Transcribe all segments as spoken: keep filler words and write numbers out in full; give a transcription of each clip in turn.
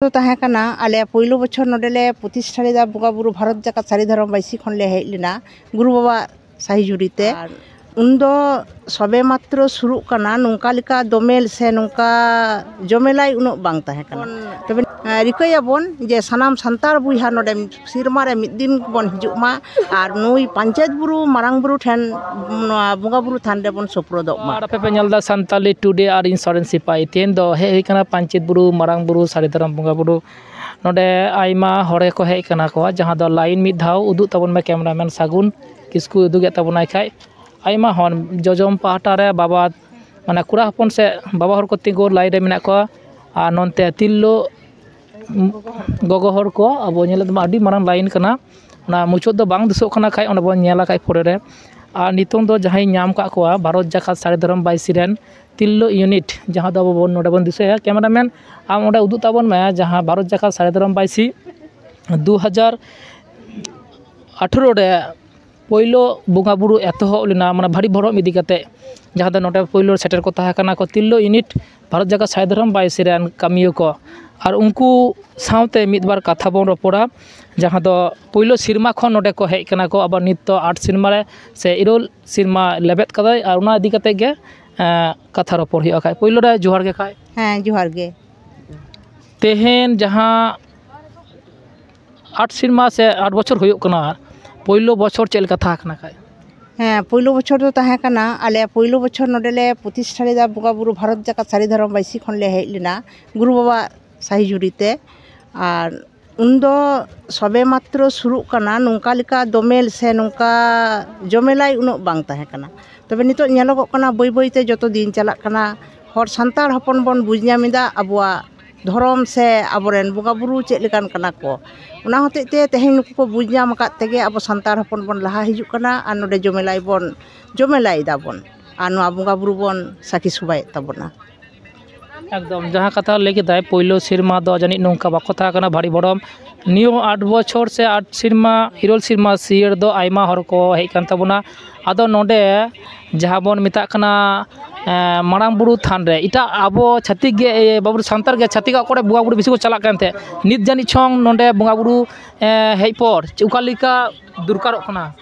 ᱫᱚ ᱛᱟᱦᱮᱸ ᱠᱟᱱᱟ, ᱟᱞᱮ ᱯᱳᱭᱞᱳ ᱵᱚᱪᱷᱚᱨ ᱱᱚᱰᱮ ᱞᱮ ᱯᱨᱚᱛᱤᱥᱴᱷᱟ ᱞᱮᱫᱟ ᱵᱚᱸᱜᱟ ᱵᱩᱨᱩ ᱵᱷᱟᱨᱚᱛ ᱡᱟᱠᱟᱛ ᱥᱟᱹᱨᱤ ᱫᱷᱚᱨᱚᱢ ᱵᱟᱭᱥᱤ ᱠᱷᱚᱱ ᱞᱮ ᱦᱮᱡ ᱞᱮᱱᱟ ᱜᱩᱨᱩ ᱵᱟᱵᱟ ᱥᱟᱹᱦᱤ ᱡᱩᱨᱤ ᱛᱮ᱾ ᱟᱨ ᱩᱱᱫᱚ ᱥᱚᱵᱮ ᱢᱟᱛᱨᱚ ᱥᱩᱨᱩᱜ ᱠᱟᱱᱟ, ᱱᱚᱝᱠᱟ ᱞᱮᱠᱟ ᱫᱚᱢᱮᱞ ᱥᱮ ᱱᱚᱝᱠᱟ ᱡᱚᱢᱮᱞᱟᱭ ᱩᱱᱟᱹᱜ ᱵᱟᱝ ᱛᱟᱦᱮᱸ ᱠᱟᱱᱟ᱾ ᱛᱚᱵᱮ, ᱮᱸ, ᱨᱤᱠᱟᱹᱭᱟᱵᱚᱱ ᱡᱮ ᱥᱟᱱᱟᱢ ᱥᱟᱱᱛᱟᱲ ᱵᱚᱭᱦᱟ ᱱᱚᱰᱮ ᱥᱮᱨᱢᱟ ᱨᱮ ᱢᱤᱫ ᱫᱤᱱ ᱵᱚᱱ ᱦᱤᱡᱩᱜ ᱢᱟ ᱟᱨ ᱱᱩᱭ ᱯᱟᱧᱪᱮᱛ ᱵᱩᱨᱩ ᱢᱟᱨᱟᱝ ᱵᱩᱨᱩ ᱴᱷᱮᱱ ᱱᱚᱣᱟ ᱵᱚᱸᱜᱟ ᱵᱩᱨᱩ ᱛᱷᱟᱱ ᱨᱮᱵᱚᱱ ᱥᱳᱯᱨᱳᱫᱚᱜ ᱢᱟ᱾ ᱟᱨ ᱟᱯᱮ ᱯᱮ ᱧᱮᱞ ᱮᱫᱟ ᱥᱟᱱᱛᱟᱞᱤ ᱴᱩᱰᱮ ᱟᱨ ᱤᱧ ᱥᱚᱨᱮᱱ ᱥᱤᱯᱟᱹᱦᱤ᱾ ᱛᱮᱦᱮᱧ ᱫᱚ ᱦᱮᱡ ᱦᱩᱭ ᱠᱟᱱᱟ ᱯᱟᱧᱪᱮᱛ ᱵᱩᱨᱩ ᱢᱟᱨᱟᱝ ᱵᱩᱨᱩ ᱥᱟᱹᱨᱤ ᱫᱷᱚᱨᱚᱢ ᱵᱚᱸᱜᱟ ᱵᱩᱨᱩ᱾ ᱱᱚᱰᱮ ᱟᱭᱢᱟ ᱦᱚᱲ ᱜᱮᱠᱚ ᱦᱮᱡ ᱠᱟᱱᱟ ᱠᱚ, ᱡᱟᱦᱟᱸ ᱫᱚ ᱞᱟᱭᱤᱱ ᱢᱤᱫ ᱫᱷᱟᱣ ᱩᱫᱩᱜ ᱛᱟᱵᱚᱱ ᱢᱮ ᱠᱮᱢᱨᱟᱢᱮᱱ ᱥᱟᱹᱜᱩᱱ ᱠᱤᱥᱠᱩ ᱩᱫᱩᱜᱮᱫ ᱛᱟᱵᱚᱱᱟᱭ ᱠᱷᱟᱡ᱾ ᱟᱭᱢᱟ ᱦᱚᱲ ᱡᱚᱡᱚᱢ ᱯᱟᱦᱴᱟ ᱨᱮ ᱵᱟᱵᱟ, ᱢᱟᱱᱮ ᱠᱚᱲᱟ ᱦᱚᱯᱚᱱ ᱥᱮ ᱵᱟᱵᱟ ᱦᱚᱲ ᱠᱚ ᱛᱤᱸᱜᱩ ᱞᱟᱭᱤᱱ ᱨᱮ ᱢᱮᱱᱟᱜ ᱠᱚᱣᱟ, ᱟᱨ ᱱᱚᱱᱛᱮ ᱛᱤᱨᱞᱟᱹ ᱜᱚᱜᱚ ᱦᱚᱲ ᱠᱚ ᱟᱵᱚ ᱧᱮᱞᱮᱫ ᱢᱟ ᱟᱹᱰᱤ ᱢᱟᱨᱟᱝ ᱞᱟᱭᱤᱱ ᱠᱟᱱᱟ᱾ ᱚᱱᱟ ᱢᱩᱪᱟᱹᱫ ᱫᱚ ᱵᱟᱝ ᱫᱤᱥᱟᱹᱜ ᱠᱟᱱᱟ ᱠᱷᱟᱡ, ᱚᱸᱰᱮ ᱵᱚᱱ ᱧᱮᱞᱟ ᱠᱷᱟᱡ ᱯᱚᱨᱮ ᱨᱮ᱾ ᱟᱨ ᱱᱤᱛᱚᱝ ᱫᱚ ᱡᱟᱦᱟᱸᱭ ᱧᱟᱢ ᱠᱟᱜ ᱠᱚᱣᱟ ᱵᱷᱟᱨᱚᱛ ᱡᱟᱠᱟᱛ ᱥᱟᱹᱨᱤ ᱫᱷᱚᱨᱚᱢ ᱵᱟᱭᱥᱤ ᱨᱮᱱ ᱛᱤᱨᱞᱟᱹ ᱤᱭᱩᱱᱤᱴ, ᱡᱟᱦᱟᱸ ᱫᱚ ᱟᱵᱚ ᱵᱚᱱ ᱱᱚᱰᱮ ᱵᱚᱱ ᱫᱤᱥᱟᱹᱭᱟ, ᱠᱮᱢᱮᱨᱟᱢᱮᱱ ᱟᱢ ᱚᱸᱰᱮ ᱩᱫᱩᱜ ᱛᱟᱵᱚᱱ ᱢᱮ, ᱡᱟᱦᱟᱸ ᱵᱷᱟᱨᱚᱛ ᱡᱟᱠᱟᱛ ᱥᱟᱹᱨᱤ ᱫᱷᱚᱨᱚᱢ ᱵᱟᱭᱥᱤ ᱫᱩ ᱦᱟᱡᱟᱨ ᱟᱴᱷᱨᱚ ᱨᱮ ᱯᱳᱭᱞᱳ ᱵᱚᱸᱜᱟ ᱵᱩᱨᱩ ᱮᱛᱚᱦᱚᱵ ᱞᱮᱱᱟ, ᱢᱟᱱᱮ ᱵᱷᱟᱹᱨᱤ ᱵᱷᱚᱨᱚᱢ ᱤᱫᱤ ᱠᱟᱛᱮ, ᱡᱟᱦᱟᱸ ᱫᱚ ᱱᱚᱰᱮ ᱯᱳᱭᱞᱳ ᱥᱮᱴᱮᱨ ᱠᱚ ᱛᱟᱦᱮᱸ ᱠᱟᱱᱟ ᱠᱚ ᱛᱤᱨᱞᱟᱹ ᱤᱭᱩᱱᱤᱴ ᱵᱷᱟᱨᱚᱛ ᱡᱟᱠᱟᱛ ᱥᱟᱹᱨᱤ ᱫᱷᱚᱨᱚᱢ ᱵᱟᱭᱥᱤ ᱨᱮᱱ ᱠᱟᱹᱢᱤᱭᱟᱹ ᱠᱚ᱾ ᱟᱨ ᱩᱱᱠᱩ ᱥᱟᱶᱛᱮ ᱢᱤᱫ ᱵᱟᱨ ᱠᱟᱛᱷᱟ ᱵᱚᱱ ᱨᱚᱯᱚᱲᱟ, ᱡᱟᱦᱟᱸ ᱫᱚ ᱯᱳᱭᱞᱳ ᱥᱮᱨᱢᱟ ᱠᱷᱚᱱ ᱱᱚᱰᱮ ᱠᱚ ᱦᱮᱡ ᱠᱟᱱᱟ ᱠᱚ, ᱟᱵᱟᱨ ᱱᱤᱛ ᱫᱚ ᱟᱴ ᱥᱮᱨᱢᱟ ᱨᱮ ᱥᱮ ᱤᱨᱟᱹᱞ ᱥᱮᱨᱢᱟ ᱞᱮᱵᱮᱫ ᱠᱟᱫᱟᱭ᱾ ᱟᱨ ᱚᱱᱟ ᱤᱫᱤ ᱠᱟᱛᱮ ᱜᱮ, ᱮᱸ, ᱠᱟᱛᱷᱟ ᱨᱚᱯᱚᱲ ᱦᱩᱭᱩᱜᱼᱟ ᱠᱷᱟᱡ᱾ ᱯᱳᱭᱞᱳ ᱨᱮ ᱡᱚᱦᱟᱨ ᱜᱮ ᱠᱷᱟᱡ᱾ ᱦᱮᱸ, ᱡᱚᱦᱟᱨ ᱜᱮ᱾ ᱛᱮᱦᱮᱧ ᱡᱟᱦᱟᱸ ᱟᱴ ᱥᱮᱨᱢᱟ ᱥᱮ ᱟᱴ ᱵᱚᱪᱷᱚᱨ ᱦᱩᱭᱩᱜ ᱠᱟᱱᱟ, ᱯᱳᱭᱞᱳ ᱵᱚᱪᱷᱚᱨ ᱪᱮᱫ ᱞᱮᱠᱟ ᱛᱟᱦᱮᱸ ᱠᱟᱱᱟ ᱠᱷᱟᱡ? ᱦᱮᱸ, ᱯᱳᱭᱞᱳ ᱵᱚᱪᱷᱚᱨ ᱫᱚ ᱛᱟᱦᱮᱸ ᱠᱟᱱᱟ, ᱟᱞᱮ ᱯᱳᱭᱞᱳ ᱵᱚᱪᱷᱚᱨ ᱱᱚᱰᱮ ᱞᱮ ᱯᱨᱚᱛᱤᱥᱴᱷᱟ ᱞᱮᱫᱟ ᱵᱚᱸᱜᱟ ᱵᱩᱨᱩ ᱵᱷᱟᱨᱚᱛ ᱡᱟᱠᱟᱛ ᱥᱟᱹᱨᱤ ᱫᱷᱚᱨᱚᱢ ᱵᱟᱭᱥᱤ ᱠᱷᱚᱱ ᱞᱮ ᱦᱮᱡ ᱞᱮᱱᱟ ᱜᱩᱨᱩ ᱵᱟᱵᱟ ᱥᱟᱹᱦᱤ ᱡᱩᱨᱤ ᱛᱮ᱾ ᱟᱨ ᱩᱱᱫᱚ ᱥᱚᱵᱮ ᱢᱟᱛᱨᱚ ᱥᱩᱨᱩᱜ ᱠᱟᱱᱟ, ᱱᱚᱝᱠᱟ ᱞᱮᱠᱟ ᱫᱚᱢᱮᱞ ᱥᱮ ᱱᱚᱝᱠᱟ ᱡᱚᱢᱮᱞᱟᱭ ᱩᱱᱟᱹᱜ ᱵᱟᱝ ᱛᱟᱦᱮᱸ ᱠᱟᱱᱟ᱾ ᱛᱚᱵᱮ ᱱᱤᱛᱚᱜ ᱧᱮᱞᱚᱜᱚᱜ ᱠᱟᱱᱟ, ᱵᱟᱹᱭ ᱵᱟᱹᱭ ᱛᱮ ᱡᱚᱛᱚ ᱫᱤᱱ ᱪᱟᱞᱟᱜ ᱠᱟᱱᱟ, ᱦᱚᱲ ᱥᱟᱱᱛᱟᱲ ᱦᱚᱯᱚᱱ ᱵᱚᱱ ᱵᱩᱡᱽ ᱧᱟᱢ ᱮᱫᱟ ᱟᱵᱚᱣᱟᱜ ᱫᱷᱚᱨᱚᱢ ᱥᱮ ᱟᱵᱚᱨᱮᱱ ᱵᱚᱸᱜᱟ ᱵᱩᱨᱩ ᱪᱮᱫ ᱞᱮᱠᱟᱱ ᱠᱟᱱᱟ ᱠᱚ᱾ ᱚᱱᱟ ᱦᱚᱛᱮᱡ ᱛᱮ ᱛᱮᱦᱮᱧ ᱱᱩᱠᱩ ᱠᱚ ᱵᱩᱡᱽ ᱧᱟᱢ ᱟᱠᱟᱫ ᱛᱮᱜᱮ ᱟᱵᱚ ᱥᱟᱱᱛᱟᱲ ᱦᱚᱯᱚᱱ ᱵᱚᱱ ᱞᱟᱦᱟ ᱦᱤᱡᱩᱜ ᱠᱟᱱᱟ ᱟᱨ ᱱᱚᱰᱮ ᱡᱚᱢᱮᱞᱟᱭ ᱵᱚᱱ ᱡᱚᱢᱮᱞᱟᱭ ᱫᱟᱵᱚᱱ ᱟᱨ ᱱᱚᱣᱟ ᱵᱚᱸᱜᱟ ᱵᱩᱨᱩ ᱵᱚᱱ ᱥᱟᱹᱠᱷᱤ ᱥᱚᱵᱷᱟᱭᱮᱫ ᱛᱟᱵᱚᱱᱟ᱾ ᱮᱠᱫᱚᱢ, ᱡᱟᱦᱟᱸ ᱠᱟᱛᱷᱟ ᱞᱟᱹᱭ ᱠᱮᱫᱟᱭ, ᱯᱳᱭᱞᱳ ᱥᱮᱨᱢᱟ ᱫᱚ ᱡᱟᱹᱱᱤᱡ ᱱᱚᱝᱠᱟ ᱵᱟᱠᱚ ᱛᱟᱦᱮᱸ ᱠᱟᱱᱟ ᱵᱷᱟᱹᱨᱤ ᱵᱷᱚᱨᱚᱢ᱾ ᱱᱤᱭᱟᱹ ᱟᱴ ᱵᱚᱪᱷᱚᱨ ᱥᱮ ᱟᱴ ᱥᱮᱨᱢᱟ, ᱤᱨᱟᱹᱞ ᱥᱮᱨᱢᱟ ᱥᱤᱭᱟᱹᱲ ᱫᱚ ᱟᱭᱢᱟ ᱦᱚᱲ ᱠᱚ ᱦᱮᱡ ᱠᱟᱱ ᱛᱟᱵᱚᱱᱟ᱾ ᱟᱫᱚ ᱱᱚᱰᱮ ᱡᱟᱦᱟᱸ ᱵᱚᱱ ᱢᱮᱛᱟᱜ ᱠᱟᱱᱟ ᱢᱟᱨᱟᱝ ᱵᱩᱨᱩ ᱛᱷᱟᱱ ᱨᱮ ᱮᱴᱟᱜ ᱟᱵᱚ ᱪᱷᱟᱹᱛᱤᱠ ᱜᱮ, ᱮ, ᱵᱟᱵᱚ ᱥᱟᱱᱛᱟᱲ ᱜᱮ ᱪᱷᱟᱹᱛᱤᱠᱟᱜ ᱠᱚᱨᱮ ᱵᱚᱸᱜᱟ ᱵᱩᱨᱩ ᱵᱮᱥᱤ ᱠᱚ ᱪᱟᱞᱟᱜ ᱠᱟᱱ ᱛᱟᱦᱮᱸᱫ, ᱱᱤᱛ ᱡᱟᱹᱱᱤᱡ ᱪᱚᱝ ᱱᱚᱰᱮ ᱵᱚᱸᱜᱟ ᱵᱩᱨᱩ, ᱮ, ᱦᱮᱡ ᱯᱚᱨ ᱪᱮ ᱚᱠᱟ ᱞᱮᱠᱟ ᱫᱚᱨᱠᱟᱨᱚᱜ ᱠᱟᱱᱟ?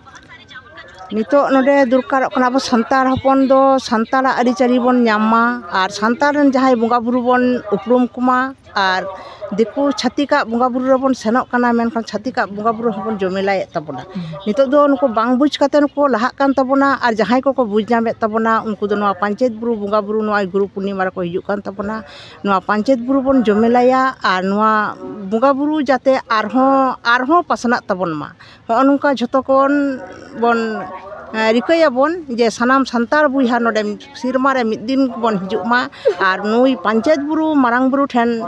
ᱱᱤᱛᱚᱜ ᱱᱚᱰᱮ ᱫᱚᱨᱠᱟᱨᱚᱜ ᱠᱟᱱᱟ, ᱟᱵᱚ ᱥᱟᱱᱛᱟᱲ ᱦᱚᱯᱚᱱ ᱫᱚ ᱥᱟᱱᱛᱟᱲᱟᱜ ᱟᱹᱨᱤᱪᱟᱹᱞᱤ ᱵᱚᱱ ᱧᱟᱢ ᱢᱟ ᱟᱨ ᱥᱟᱱᱛᱟᱲ ᱨᱮᱱ ᱡᱟᱦᱟᱸᱭ ᱵᱚᱸᱜᱟ ᱵᱩᱨᱩ ᱵᱚᱱ ᱩᱯᱨᱩᱢ ᱠᱚᱢᱟ᱾ ᱟᱨ ᱫᱤᱠᱩ ᱪᱷᱟᱹᱛᱤᱠᱟᱜ ᱵᱚᱸᱜᱟ ᱵᱩᱨᱩ ᱨᱮᱵᱚᱱ ᱥᱮᱱᱚᱜ ᱠᱟᱱᱟ, ᱢᱮᱱᱠᱷᱟᱱ ᱪᱷᱟᱹᱛᱤᱠᱟᱜ ᱵᱚᱸᱜᱟ ᱵᱩᱨᱩ ᱦᱚᱸᱵᱚᱱ ᱡᱚᱢᱮᱞᱟᱭᱮᱫ ᱛᱟᱵᱚᱱᱟ᱾ ᱱᱤᱛᱚᱜ ᱫᱚ ᱱᱩᱠᱩ ᱵᱟᱝ ᱵᱩᱡᱽ ᱠᱟᱛᱮ ᱱᱩᱠᱩ ᱞᱟᱦᱟᱜ ᱠᱟᱱ ᱛᱟᱵᱚᱱᱟ, ᱟᱨ ᱡᱟᱦᱟᱸᱭ ᱠᱚᱠᱚ ᱵᱩᱡᱽ ᱧᱟᱢᱮᱫ ᱛᱟᱵᱚᱱᱟ, ᱩᱱᱠᱩ ᱫᱚ ᱱᱚᱣᱟ ᱯᱟᱧᱪᱮᱛ ᱵᱩᱨᱩ ᱵᱚᱸᱜᱟ ᱵᱩᱨᱩ, ᱱᱚᱣᱟ ᱜᱩᱨᱩ ᱯᱩᱨᱱᱤᱢᱟ ᱨᱮᱠᱚ ᱦᱤᱡᱩᱜ ᱠᱟᱱ ᱛᱟᱵᱚᱱᱟ᱾ ᱱᱚᱣᱟ ᱯᱟᱧᱪᱮᱛ ᱵᱩᱨᱩ ᱵᱚᱱ ᱡᱚᱢᱮᱞᱟᱭᱟ, ᱟᱨ ᱱᱚᱣᱟ ᱵᱚᱸᱜᱟ ᱵᱩᱨᱩ ᱡᱟᱛᱮ ᱟᱨᱦᱚᱸ, ᱟᱨᱦᱚᱸ ᱯᱟᱥᱱᱟᱜ ᱛᱟᱵᱚᱱ ᱢᱟ᱾ ᱦᱚᱸᱜᱼᱚ ᱱᱚᱝᱠᱟ ᱡᱷᱚᱛᱚ ᱠᱷᱚᱱ ᱵᱚᱱ, ᱮᱸ, ᱨᱤᱠᱟᱹᱭᱟᱵᱚᱱ ᱡᱮ ᱥᱟᱱᱟᱢ ᱥᱟᱱᱛᱟᱲ ᱵᱚᱭᱦᱟ ᱱᱚᱰᱮ ᱥᱮᱨᱢᱟ ᱨᱮ ᱢᱤᱫ ᱫᱤᱱ ᱵᱚᱱ ᱦᱤᱡᱩᱜ ᱢᱟ ᱟᱨ ᱱᱩᱭ ᱯᱟᱧᱪᱮᱛ ᱵᱩᱨᱩ ᱢᱟᱨᱟᱝ ᱵᱩᱨᱩ ᱴᱷᱮᱱ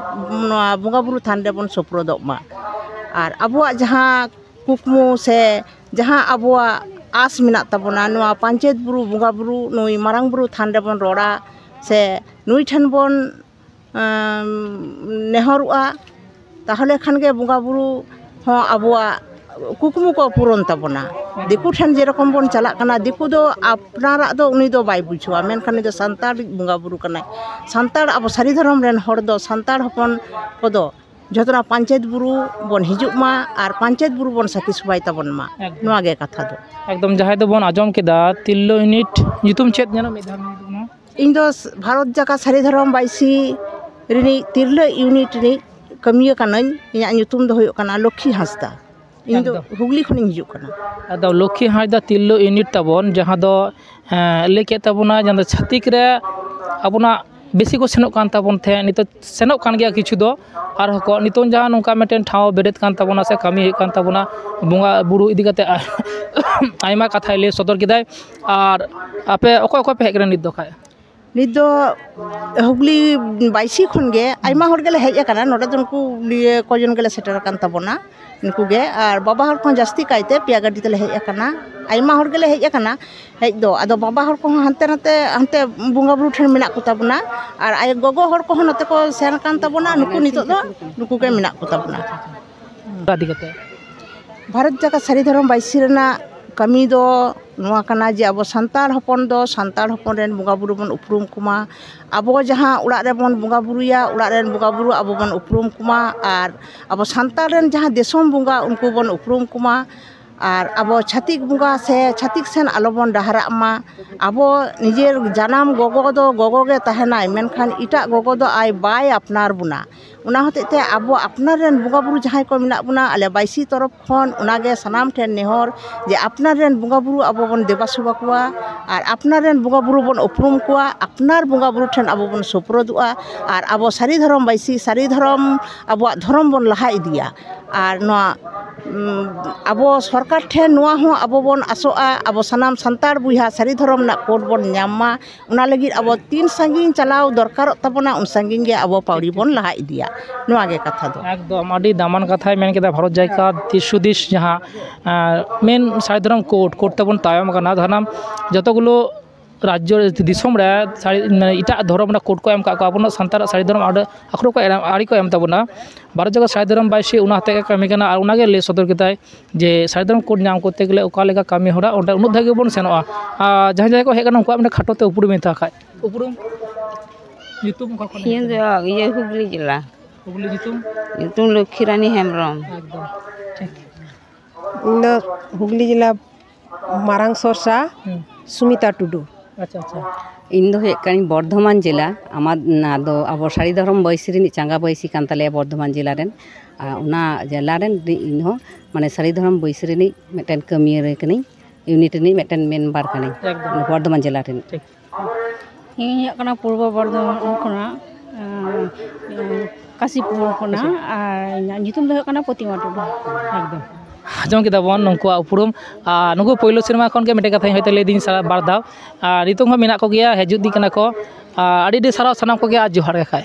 ᱱᱚᱣᱟ ᱵᱚᱸᱜᱟ ᱵᱩᱨᱩ ᱛᱷᱟᱱ ᱨᱮᱵᱚᱱ ᱥᱳᱯᱨᱳᱫᱚᱜ ᱢᱟ᱾ ᱟᱨ ᱟᱵᱚᱣᱟᱜ ᱡᱟᱦᱟᱸ ᱠᱩᱠᱢᱩ ᱥᱮ ᱡᱟᱦᱟᱸ ᱟᱵᱚᱣᱟᱜ ᱟᱸᱥ ᱢᱮᱱᱟᱜ ᱛᱟᱵᱚᱱᱟ, ᱱᱚᱣᱟ ᱯᱟᱧᱪᱮᱛ ᱵᱩᱨᱩ ᱵᱚᱸᱜᱟ ᱵᱩᱨᱩ ᱱᱩᱭ ᱢᱟᱨᱟᱝ ᱵᱩᱨᱩ ᱛᱷᱟᱱ ᱨᱮᱵᱚᱱ ᱨᱚᱲᱟ ᱥᱮ ᱱᱩᱭ ᱴᱷᱮᱱ ᱵᱚᱱ ᱮᱢ, ᱱᱮᱦᱚᱨᱚᱜᱼᱟ, ᱛᱟᱦᱚᱞᱮ ᱠᱷᱟᱱ ᱜᱮ ᱵᱚᱸᱜᱟ ᱵᱩᱨᱩ ᱦᱚᱸ ᱟᱵᱚᱣᱟᱜ ᱠᱩᱠᱢᱩ ᱠᱚ ᱯᱩᱨᱚᱱ ᱛᱟᱵᱚᱱᱟ᱾ ᱫᱤᱠᱩ ᱴᱷᱮᱱ ᱡᱮᱨᱚᱠᱚᱢ ᱵᱚᱱ ᱪᱟᱞᱟᱜ ᱠᱟᱱᱟ, ᱫᱤᱠᱩ ᱫᱚ ᱟᱯᱱᱟᱨᱟᱜ ᱫᱚ ᱩᱱᱤ ᱫᱚ ᱵᱟᱭ ᱵᱩᱡᱷᱟᱹᱣᱟ, ᱢᱮᱱᱠᱷᱟᱱ ᱩᱱᱤ ᱫᱚ ᱥᱟᱱᱛᱟᱲ ᱵᱚᱸᱜᱟ ᱵᱩᱨᱩ ᱠᱟᱱᱟᱭ᱾ ᱥᱟᱱᱛᱟᱲ, ᱟᱵᱚ ᱥᱟᱹᱨᱤ ᱫᱷᱚᱨᱚᱢ ᱨᱮᱱ ᱦᱚᱲ ᱫᱚ, ᱥᱟᱱᱛᱟᱲ ᱦᱚᱯᱚᱱ ᱠᱚᱫᱚ ᱡᱷᱚᱛᱚ ᱱᱚᱣᱟ ᱯᱟᱧᱪᱮᱛ ᱵᱩᱨᱩ ᱵᱚᱱ ᱦᱤᱡᱩᱜ ᱢᱟ ᱟᱨ ᱯᱟᱧᱪᱮᱛ ᱵᱩᱨᱩ ᱵᱚᱱ ᱥᱟᱹᱠᱷᱤ ᱥᱚᱵᱷᱟᱭ ᱛᱟᱵᱚᱱ ᱢᱟ᱾ ᱮᱠᱫᱚᱢ᱾ ᱱᱚᱣᱟ ᱜᱮ ᱠᱟᱛᱷᱟ ᱫᱚ᱾ ᱮᱠᱫᱚᱢ, ᱡᱟᱦᱟᱸᱭ ᱫᱚᱵᱚᱱ ᱟᱸᱡᱚᱢ ᱠᱮᱫᱟ ᱛᱤᱨᱞᱟᱹ ᱤᱭᱩᱱᱤᱴ, ᱧᱩᱛᱩᱢ ᱪᱮᱫ ᱧᱮᱞᱚᱜ ᱢᱤᱫ ᱫᱷᱟᱣ ᱞᱟᱹᱭ ᱛᱟᱵᱚᱱᱟ᱾ ᱤᱧ ᱫᱚ ᱵᱷᱟᱨᱚᱛ ᱡᱟᱠᱟᱛ ᱥᱟᱹᱨᱤ ᱫᱷᱚᱨᱚᱢ ᱵᱟᱭᱥᱤ ᱨᱤᱱᱤᱡ ᱛᱤᱨᱞᱟᱹ ᱤᱭᱩᱱᱤᱴ ᱨᱤᱱᱤᱡ ᱠᱟᱹᱢᱤᱭᱟᱹ ᱠᱟᱹᱱᱟᱹᱧ᱾ ᱤᱧᱟᱹᱜ ᱧᱩᱛᱩᱢ ᱫᱚ ᱦᱩᱭᱩᱜ ᱠᱟᱱᱟ ᱞᱚᱠᱠᱷᱤ ᱦᱟᱸᱥᱫᱟ᱾ ᱤᱧ ᱫᱚ ᱮᱠᱫᱚᱢ᱾ ᱦᱩᱜᱽᱞᱤ ᱠᱷᱚᱱᱤᱧ ᱦᱤᱡᱩᱜ ᱠᱟᱱᱟ᱾ ᱮᱠᱫᱚᱢ, ᱞᱚᱠᱠᱷᱤ ᱦᱟᱸᱥᱫᱟ ᱛᱤᱨᱞᱟᱹ ᱤᱭᱩᱱᱤᱴ ᱛᱟᱵᱚᱱ, ᱡᱟᱦᱟᱸ ᱫᱚ, ᱮᱸ, ᱞᱟᱹᱭ ᱠᱮᱫ ᱛᱟᱵᱚᱱᱟ, ᱡᱟᱦᱟᱸ ᱫᱚ ᱪᱷᱟᱹᱛᱤᱠ ᱨᱮ ᱟᱵᱚᱱᱟᱜ ᱵᱮᱥᱤ ᱠᱚ ᱥᱮᱱᱚᱜ ᱠᱟᱱ ᱛᱟᱵᱚᱱ ᱛᱟᱦᱮᱸᱫ, ᱱᱤᱛᱚᱜ ᱥᱮᱱᱚᱜ ᱠᱟᱱ ᱜᱮᱭᱟ ᱠᱤᱪᱷᱩ ᱫᱚ᱾ ᱟᱨᱦᱚᱸ ᱠᱚ ᱱᱤᱛᱚᱝ ᱡᱟᱦᱟᱸ ᱱᱚᱝᱠᱟ ᱢᱤᱫᱴᱮᱱ ᱴᱷᱟᱶ ᱵᱮᱨᱮᱫ ᱠᱟᱱ ᱛᱟᱵᱚᱱᱟ ᱥᱮ ᱠᱟᱹᱢᱤ ᱦᱩᱭᱩᱜ ᱠᱟᱱ ᱛᱟᱵᱚᱱᱟ, ᱵᱚᱸᱜᱟ ᱵᱩᱨᱩ ᱤᱫᱤ ᱠᱟᱛᱮ ᱟᱭᱢᱟ ᱠᱟᱛᱷᱟᱭ ᱞᱟᱹᱭ ᱥᱚᱫᱚᱨ ᱠᱮᱫᱟᱭ᱾ ᱟᱨ ᱟᱯᱮ ᱚᱠᱚᱭ ᱚᱠᱚᱭ ᱯᱮ ᱦᱮᱡ ᱠᱟᱱᱟ ᱱᱤᱛ ᱫᱚ ᱠᱷᱟᱡ? ᱱᱤᱛ ᱫᱚ ᱦᱩᱜᱽᱞᱤ ᱵᱟᱭᱥᱤ ᱠᱷᱚᱱ ᱜᱮ ᱟᱭᱢᱟ ᱦᱚᱲ ᱜᱮᱞᱮ ᱦᱮᱡ ᱟᱠᱟᱱᱟ᱾ ᱱᱚᱰᱮ ᱫᱚ ᱱᱩᱠᱩ ᱱᱤᱭᱟᱹ ᱠᱚᱡᱚᱱ ᱜᱮᱞᱮ ᱥᱮᱴᱮᱨ ᱟᱠᱟᱱ ᱛᱟᱵᱚᱱᱟ, ᱱᱩᱠᱩ ᱜᱮ᱾ ᱟᱨ ᱵᱟᱵᱟ ᱦᱚᱲ ᱠᱚᱦᱚᱸ ᱡᱟᱹᱥᱛᱤ ᱠᱟᱭᱛᱮ ᱯᱮᱭᱟ ᱜᱟᱹᱰᱤ ᱛᱮᱞᱮ ᱦᱮᱡ ᱟᱠᱟᱱᱟ᱾ ᱟᱭᱢᱟ ᱦᱚᱲ ᱜᱮᱞᱮ ᱦᱮᱡ ᱟᱠᱟᱱᱟ ᱦᱮᱡ ᱫᱚ, ᱟᱫᱚ ᱵᱟᱵᱟ ᱦᱚᱲ ᱠᱚᱦᱚᱸ ᱦᱟᱱᱛᱮ ᱱᱟᱛᱮ, ᱦᱟᱱᱛᱮ ᱵᱚᱸᱜᱟ ᱵᱩᱨᱩ ᱴᱷᱮᱱ ᱢᱮᱱᱟᱜ ᱠᱚ ᱛᱟᱵᱚᱱᱟ, ᱟᱨ ᱟᱭᱳ ᱜᱚᱜᱚ ᱦᱚᱲ ᱠᱚᱦᱚᱸ ᱱᱚᱛᱮ ᱠᱚ ᱥᱮᱱ ᱟᱠᱟᱱ ᱛᱟᱵᱚᱱᱟ᱾ ᱱᱩᱠᱩ ᱱᱤᱛᱚᱜ ᱫᱚ ᱱᱩᱠᱩ ᱜᱮ ᱢᱮᱱᱟᱜ ᱠᱚ ᱛᱟᱵᱚᱱᱟ᱾ ᱤᱫᱤ ᱠᱟᱛᱮ ᱵᱷᱟᱨᱚᱛ ᱡᱟᱠᱟᱛ ᱥᱟᱹᱨᱤ ᱫᱷᱚᱨᱚᱢ ᱵᱟᱭᱥᱤ ᱨᱮᱱᱟᱜ ᱠᱟᱹᱢᱤ ᱫᱚ ᱱᱚᱣᱟ ᱠᱟᱱᱟ ᱡᱮ ᱟᱵᱚ ᱥᱟᱱᱛᱟᱲ ᱦᱚᱯᱚᱱ ᱫᱚ ᱥᱟᱱᱛᱟᱲ ᱦᱚᱯᱚᱱ ᱨᱮᱱ ᱵᱚᱸᱜᱟ ᱵᱩᱨᱩ ᱵᱚᱱ ᱩᱯᱨᱩᱢ ᱠᱚᱢᱟ᱾ ᱟᱵᱚ ᱡᱟᱦᱟᱸ ᱚᱲᱟᱜ ᱨᱮᱵᱚᱱ ᱵᱚᱸᱜᱟ ᱵᱩᱨᱩᱭᱟ, ᱚᱲᱟᱜ ᱨᱮᱱ ᱵᱚᱸᱜᱟ ᱵᱩᱨᱩ ᱟᱵᱚ ᱵᱚᱱ ᱩᱯᱨᱩᱢ ᱠᱚᱢᱟ, ᱟᱨ ᱟᱵᱚ ᱥᱟᱱᱛᱟᱲ ᱨᱮᱱ ᱡᱟᱦᱟᱸ ᱫᱤᱥᱚᱢ ᱵᱚᱸᱜᱟ ᱩᱱᱠᱩ ᱵᱚᱱ ᱩᱯᱨᱩᱢ ᱠᱚᱢᱟ, ᱟᱨ ᱟᱵᱚ ᱪᱷᱟᱹᱛᱤᱠ ᱵᱚᱸᱜᱟ ᱥᱮ ᱪᱷᱟᱹᱛᱤᱠ ᱥᱮᱱ ᱟᱞᱚ ᱵᱚᱱ ᱰᱟᱦᱨᱟᱜ ᱢᱟ᱾ ᱟᱵᱚ ᱱᱤᱡᱮᱨ ᱡᱟᱱᱟᱢ ᱜᱚᱜᱚ ᱫᱚ ᱜᱚᱜᱚ ᱜᱮ ᱛᱟᱦᱮᱱᱟᱭ, ᱢᱮᱱᱠᱷᱟᱱ ᱮᱴᱟᱜ ᱜᱚᱜᱚ ᱫᱚ ᱟᱭ ᱵᱟᱭ ᱟᱯᱱᱟᱨ ᱵᱚᱱᱟ᱾ ᱚᱱᱟ ᱦᱚᱛᱮᱡ ᱛᱮ ᱟᱵᱚ ᱟᱯᱱᱟᱨ ᱨᱮᱱ ᱵᱚᱸᱜᱟ ᱵᱩᱨᱩ ᱡᱟᱦᱟᱸᱭ ᱠᱚ ᱢᱮᱱᱟᱜ ᱵᱚᱱᱟ, ᱟᱞᱮ ᱵᱟᱭᱥᱤ ᱛᱚᱨᱚᱯ ᱠᱷᱚᱱ ᱚᱱᱟᱜᱮ ᱥᱟᱱᱟᱢ ᱴᱷᱮᱱ ᱱᱮᱦᱚᱨ ᱡᱮ ᱟᱯᱱᱟᱨ ᱨᱮᱱ ᱵᱚᱸᱜᱟ ᱵᱩᱨᱩ ᱟᱵᱚ ᱵᱚᱱ ᱫᱮᱵᱟ ᱥᱮᱵᱟ ᱠᱚᱣᱟ ᱟᱨ ᱟᱯᱱᱟᱨ ᱨᱮᱱ ᱵᱚᱸᱜᱟ ᱵᱩᱨᱩ ᱵᱚᱱ ᱩᱯᱨᱩᱢ ᱠᱚᱣᱟ, ᱟᱯᱱᱟᱨ ᱵᱚᱸᱜᱟ ᱵᱩᱨᱩ ᱴᱷᱮᱱ ᱟᱵᱚ ᱵᱚᱱ ᱥᱩᱯᱨᱩᱫᱚᱜᱼᱟ ᱟᱨ ᱟᱵᱚ ᱥᱟᱹᱨᱤ ᱫᱷᱚᱨᱚᱢ ᱵᱟᱭᱥᱤ, ᱥᱟᱹᱨᱤ ᱫᱷᱚᱨᱚᱢ ᱟᱵᱚᱣᱟᱜ ᱫᱷᱚᱨᱚᱢ ᱵᱚᱱ ᱞᱟᱦᱟ ᱤᱫᱤᱭᱟ᱾ ᱟᱨ ᱱᱚᱣᱟ, ᱩᱢ, ᱟᱵᱚ ᱥᱚᱨᱠᱟᱨ ᱴᱷᱮᱱ ᱱᱚᱣᱟ ᱦᱚᱸ ᱟᱵᱚ ᱵᱚᱱ ᱟᱥᱚᱜᱼᱟ, ᱟᱵᱚ ᱥᱟᱱᱟᱢ ᱥᱟᱱᱛᱟᱲ ᱵᱚᱭᱦᱟ ᱥᱟᱹᱨᱤ ᱫᱷᱚᱨᱚᱢ ᱨᱮᱱᱟᱜ ᱠᱳᱰ ᱵᱚᱱ ᱧᱟᱢ ᱢᱟ᱾ ᱚᱱᱟ ᱞᱟᱹᱜᱤᱫ ᱟᱵᱚ ᱛᱤᱱ ᱥᱟᱺᱜᱤᱧ ᱪᱟᱞᱟᱣ ᱫᱚᱨᱠᱟᱨᱚᱜ ᱛᱟᱵᱚᱱᱟ, ᱩᱱ ᱥᱟᱺᱜᱤᱧ ᱜᱮ ᱟᱵᱚ ᱯᱟᱹᱣᱲᱤ ᱵᱚᱱ ᱞᱟᱦᱟ ᱤᱫᱤᱭᱟ᱾ ᱱᱚᱣᱟ ᱜᱮ ᱠᱟᱛᱷᱟ ᱫᱚ᱾ ᱮᱠᱫᱚᱢ ᱟᱹᱰᱤ ᱫᱟᱢᱟᱱ ᱠᱟᱛᱷᱟᱭ ᱢᱮᱱ ᱠᱮᱫᱟ᱾ ᱵᱷᱟᱨᱚᱛ ᱡᱟᱠᱟᱛ ᱫᱤᱥ ᱦᱩᱫᱤᱥ ᱡᱟᱦᱟᱸ, ᱟᱸ, ᱢᱮᱱ ᱥᱟᱹᱨᱤ ᱫᱷᱚᱨᱚᱢ ᱠᱳᱰ, ᱠᱳᱰ ᱛᱮᱵᱚᱱ ᱛᱟᱭᱚᱢ ᱟᱠᱟᱱᱟ᱾ ᱥᱟᱱᱟᱢ ᱡᱚᱛᱚ ᱜᱩᱞᱳ ᱨᱟᱡᱽᱡᱚ ᱫᱤᱥᱚᱢ ᱨᱮ ᱥᱟᱹᱨᱤ, ᱢᱟᱱᱮ ᱮᱴᱟᱜ ᱫᱷᱚᱨᱚᱢ ᱨᱮᱱᱟᱜ ᱠᱳᱰ ᱠᱚ ᱮᱢ ᱟᱠᱟᱫ ᱠᱚᱣᱟ, ᱟᱵᱚᱱᱟᱜ ᱥᱟᱱᱛᱟᱲᱟᱜ ᱥᱟᱹᱨᱤ ᱫᱷᱚᱨᱚᱢ ᱟᱹᱰᱤ ᱟᱠᱷᱲᱟ ᱠᱚ ᱮᱢ, ᱟᱹᱨᱤ ᱠᱚ ᱮᱢ ᱛᱟᱵᱚᱱᱟ᱾ ᱵᱷᱟᱨᱚᱛ ᱡᱟᱠᱟᱛ ᱥᱟᱹᱨᱤ ᱫᱷᱚᱨᱚᱢ ᱵᱟᱭᱥᱤ ᱚᱱᱟ ᱦᱚᱛᱮᱡ ᱜᱮ ᱠᱟᱹᱢᱤ ᱠᱟᱱᱟ ᱟᱨ ᱚᱱᱟᱜᱮ ᱞᱟᱹᱭ ᱥᱚᱫᱚᱨ ᱠᱮᱫᱟᱭ ᱡᱮ ᱥᱟᱹᱨᱤ ᱫᱷᱚᱨᱚᱢ ᱠᱳᱰ ᱧᱟᱢ ᱠᱚᱨᱛᱮ ᱜᱮᱞᱮ ᱚᱠᱟ ᱞᱮᱠᱟ ᱠᱟᱹᱢᱤ ᱦᱚᱨᱟ, ᱚᱸᱰᱮ ᱩᱱᱟᱹᱜ ᱫᱷᱟᱹᱵᱤᱡ ᱜᱮᱵᱚᱱ ᱥᱮᱱᱚᱜᱼᱟ᱾ ᱟᱨ ᱡᱟᱦᱟᱸᱭ ᱡᱟᱦᱟᱸᱭ ᱠᱚ ᱦᱮᱡ ᱟᱠᱟᱱᱟ, ᱩᱱᱠᱩᱣᱟᱜ ᱢᱤᱫᱴᱮᱱ ᱠᱷᱟᱴᱚ ᱛᱮ ᱩᱯᱨᱩᱢ ᱮ ᱛᱟᱦᱮᱸ ᱠᱷᱟᱡ᱾ ᱩᱯᱨᱩᱢ? ᱧᱩᱛᱩᱢ ᱚᱠᱟ ᱠᱷᱚᱱ? ᱤᱧ ᱫᱚ ᱤᱭᱟᱹ ᱦᱩᱜᱽᱞᱤ ᱡᱮᱞᱟ᱾ ᱦᱩᱜᱽᱞᱤ ᱧᱩᱛᱩᱢ? ᱧᱩᱛᱩᱢ ᱞᱚᱠᱠᱷᱤ ᱨᱟᱱᱤ ᱦᱮᱢᱵᱨᱚᱢ᱾ ᱮᱠᱫᱚᱢ ᱴᱷᱤᱠ᱾ ᱤᱧ ᱫᱚ ᱦᱩᱜᱽᱞᱤ ᱡᱮᱞᱟ ᱢᱟᱨᱟᱝ ᱥᱚᱨᱥᱟ ᱦᱩᱸ᱾ ᱥᱩᱢᱤᱛᱟ ᱴᱩᱰᱩ᱾ ᱟᱪᱪᱷᱟ, ᱟᱪᱪᱷᱟ᱾ ᱤᱧ ᱫᱚ ᱦᱩᱭᱩᱜ ᱠᱟᱹᱱᱟᱹᱧ ᱵᱚᱨᱫᱷᱚᱢᱟᱱ ᱡᱮᱞᱟ᱾ ᱟᱢᱟᱜ, ᱟᱫᱚ ᱟᱵᱚ ᱥᱟᱹᱨᱤ ᱫᱷᱚᱨᱚᱢ ᱵᱟᱹᱭᱥᱤ ᱨᱤᱱᱤᱡ ᱪᱟᱸᱜᱟ ᱵᱟᱹᱭᱥᱤ ᱠᱟᱱ ᱛᱟᱞᱮᱭᱟ ᱵᱚᱨᱫᱷᱚᱢᱟᱱ ᱡᱮᱞᱟ ᱨᱮᱱ᱾ ᱟᱨ ᱚᱱᱟ ᱡᱮᱞᱟ ᱨᱮᱱ ᱤᱧ ᱦᱚᱸ ᱢᱟᱱᱮ ᱥᱟᱹᱨᱤ ᱫᱷᱚᱨᱚᱢ ᱵᱟᱹᱭᱥᱤ ᱨᱤᱱᱤᱡ ᱢᱤᱫᱴᱮᱱ ᱠᱟᱹᱢᱤᱭᱟᱹ ᱨᱮ ᱠᱟᱹᱱᱟᱹᱧ, ᱤᱭᱩᱱᱤᱴ ᱨᱤᱱᱤᱡ ᱢᱤᱫᱴᱮᱱ ᱢᱮᱢᱵᱟᱨ ᱠᱟᱹᱱᱟᱹᱧ᱾ ᱮᱠᱫᱚᱢ᱾ ᱵᱚᱨᱫᱷᱚᱢᱟᱱ ᱡᱮᱞᱟ ᱨᱤᱱᱤᱡ᱾ ᱴᱷᱤᱠ᱾ ᱤᱧ ᱦᱮᱡ ᱠᱟᱱᱟ ᱯᱩᱨᱵᱚ ᱵᱚᱨᱫᱷᱚᱢᱟᱱ ᱠᱷᱚᱱᱟᱜ, ᱟᱸ, ᱟᱸ, ᱠᱟᱥᱤᱯᱩᱨ ᱠᱷᱚᱱᱟᱜ᱾ ᱠᱟᱥᱤᱯᱩᱨ᱾ ᱟᱨ ᱤᱧᱟᱹᱜ ᱧᱩᱛᱩᱢ ᱫᱚ ᱦᱩᱭᱩᱜ ᱠᱟᱱᱟ ᱯᱨᱚᱛᱤᱢᱟ ᱴᱩᱰᱩ᱾ ᱮᱠᱫᱚᱢ᱾ ᱟᱸᱡᱚᱢ ᱠᱮᱫᱟ ᱵᱚᱱ ᱱᱩᱠᱩᱣᱟᱜ ᱩᱯᱨᱩᱢ᱾ ᱟᱨ ᱱᱩᱠᱩ ᱯᱳᱭᱞᱳ ᱥᱮᱨᱢᱟ ᱠᱷᱚᱱ ᱜᱮ ᱢᱤᱫᱴᱮᱱ ᱠᱟᱛᱷᱟᱧ ᱦᱚᱭᱛᱳ ᱞᱟᱹᱭ ᱫᱤᱧ ᱥᱟᱨᱟ ᱵᱟᱨ ᱫᱷᱟᱣ᱾ ᱟᱨ ᱱᱤᱛᱚᱜ ᱦᱚᱸ ᱢᱮᱱᱟᱜ ᱠᱚᱜᱮᱭᱟ, ᱦᱤᱡᱩᱜ ᱫᱤᱱ ᱠᱟᱱᱟ ᱠᱚ᱾ ᱟᱨ ᱟᱹᱰᱤ ᱟᱹᱰᱤ ᱥᱟᱨᱦᱟᱣ ᱥᱟᱱᱟᱢ ᱠᱚᱜᱮ, ᱟᱨ ᱡᱚᱦᱟᱨ ᱜᱮ ᱠᱷᱟᱡ᱾